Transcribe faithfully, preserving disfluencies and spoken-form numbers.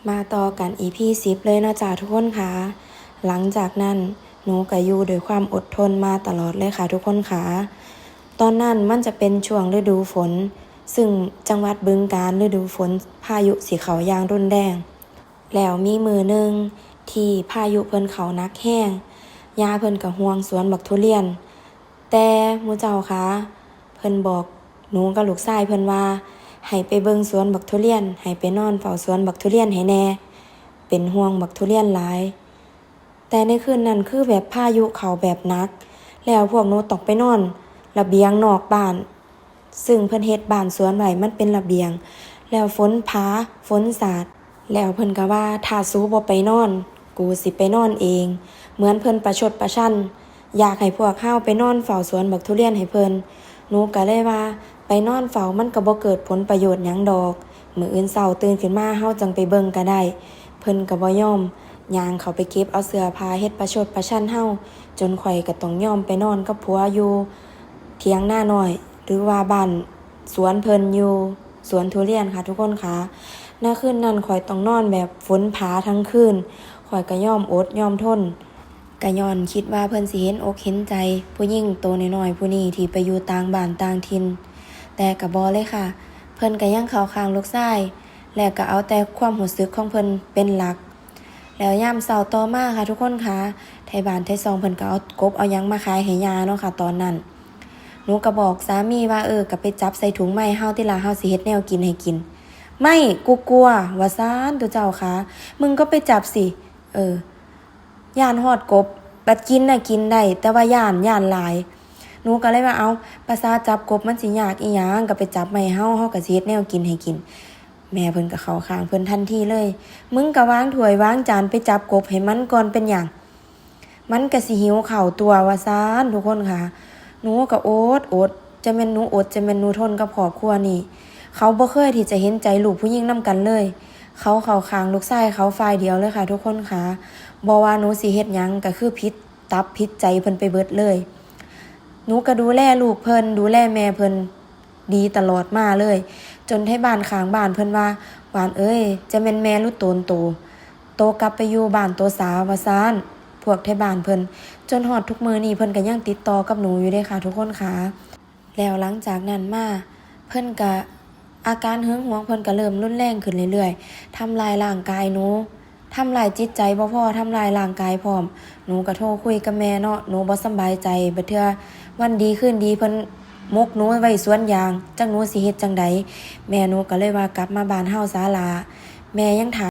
มาต่อกัน อีพี สิบ เลยเนาะจ้าทุกคนค่ะ หลังจากนั้นหนูก็อยู่ด้วยความอดทนมาตลอดเลยค่ะทุกคนค่ะ ตอนนั้นมันจะเป็นช่วงฤดูฝน ซึ่งจังหวัดบึงกาฬฤดูฝนพายุสิเข้าอย่างรุนแรง แล้วมีมื้อหนึ่งที่พายุเพิ่นเข้าหนักแฮง ย่าเพิ่นก็ห่วงสวนบักทุเรียน แต่หมู่เจ้าคะ เพิ่นบอกหนูกับลูกชายเพิ่นว่า ให้ไปเบิ่งสวนบักทุเรียน ให้ไปนอนเฝ้าสวนบักทุเรียนให้แหน่ เป็นห่วงบักทุเรียนหลาย แต่ในคืนนั้นคือแบบพายุเข้าแบบหนัก แล้วพวกหนูต้องไปนอนระเบียงนอกบ้าน ซึ่งเพิ่นเฮ็ดบ้านสวนไว้มันเป็นระเบียง แล้วฝนผา ฝนสาด แล้วเพิ่นก็ว่า ถ้าสูบ่ไปนอน กูสิไปนอนเอง เหมือนเพิ่นประชดประชัน อยากให้พวกเฮาไปนอนเฝ้าสวนบักทุเรียนให้เพิ่น หนูก็เลยว่า ไปนอนเฝ้ามันก็บ่เกิดผลประโยชน์หยังดอก มื้ออื่นเช้าตื่นขึ้นมาเฮาจั่งไปเบิ่งก็ได้ เพิ่นก็บ่ยอม ย่างเข้าไปเก็บเอาเสื้อผ้าเฮ็ดประชดประชันเฮา จนข้อยก็ต้องยอมไปนอนกับผัวอยู่เถียงนาน้อย หรือว่าบ้านสวนเพิ่นอยู่สวนทุเรียนค่ะทุกคนค่ะ ณ คืนนั้นข้อยต้องนอนแบบฝนผาทั้งคืน ข้อยก็ยอมอดยอมทน ก็ย้อนคิดว่าเพิ่นสิเห็นอกเห็นใจผู้หญิงโตน้อยๆผู้นี้ที่ไปอยู่ต่างบ้านต่างถิ่น แต่ก็บ่เลยค่ะ เพิ่นก็ยังเข้าข้างลูกชาย และก็เอาแต่ความรู้สึกของเพิ่นเป็นหลัก แล้วยามเช้าต่อมาค่ะทุกคนค่ะ ไทบ้านไทช่องเพิ่นก็เอากบเอาหยังมาขายให้ย่าเนาะค่ะตอนนั้น หนูก็บอกสามีว่า เออ ก็ไปจับใส่ถุงมาให้เฮาติล่ะ เฮาสิเฮ็ดแนวกินให้กิน ไม่ กูกลัว ว่าซั่น ตุ๊เจ้าคะ มึงก็ไปจับสิ เออ ย่านฮอดกบ บัดกินน่ะกินได้ แต่ว่าย่าน ย่านหลาย หนูก็เลยว่า เอ้า ประสาจับกบมันสิยากอิหยัง ก็ไปจับมาให้เฮา เฮาก็สิเฮ็ดแนวกินให้กิน แม่เพิ่นก็เข้าข้างเพิ่นทันทีเลย มึงก็วางถ้วยวางจานไปจับกบให้มันก่อนเป็นหยัง มันก็สิหิวข้าวตั่ว ว่าซั่น ทุกคนค่ะ หนูก็อดอด จะแม่นหนูอด จะแม่นหนูทนกับครอบครัวนี้ เขาบ่เคยที่จะเห็นใจลูกผู้หญิงนำกันเลย เขาเข้าข้างลูกชายเขาฝ่ายเดียวเลยค่ะทุกคนค่ะ บ่ว่าหนูสิเฮ็ดหยังก็คือผิดตับผิดใจเพิ่นไปเบิดเลย หนูก็ดูแลลูกเพิ่น ดูแลแม่เพิ่นดีตลอดมาเลย จนไทบ้านข้างบ้านเพิ่นว่า หวานเอ้ย จะแม่นแม่หรือโตนโต โตกลับไปอยู่บ้านโตสา ว่าซั่น พวกไทบ้านเพิ่น จนฮอดทุกมื้อนี้เพิ่นก็ยังติดต่อกับหนูอยู่เด้ค่ะทุกคนค่ะ แล้วหลังจากนั้นมา เพิ่นก็ อาการหึงหวงเพิ่นก็เริ่มรุนแรงขึ้นเรื่อยๆ ทำลายร่างกายหนู ทำลายจิตใจบ่พอ ทำลายร่างกายพร้อม หนูก็โทรคุยกับแม่เนาะ หนูบ่สำบายใจ บัดเทื่อวันดีคืนดีเพิ่นหมกหนูไว้สวนยาง จักหนูสิเฮ็ดจั่งใด แม่หนูก็เลยว่ากลับมาบ้านเฮาซะล่ะ แม่ยังถาม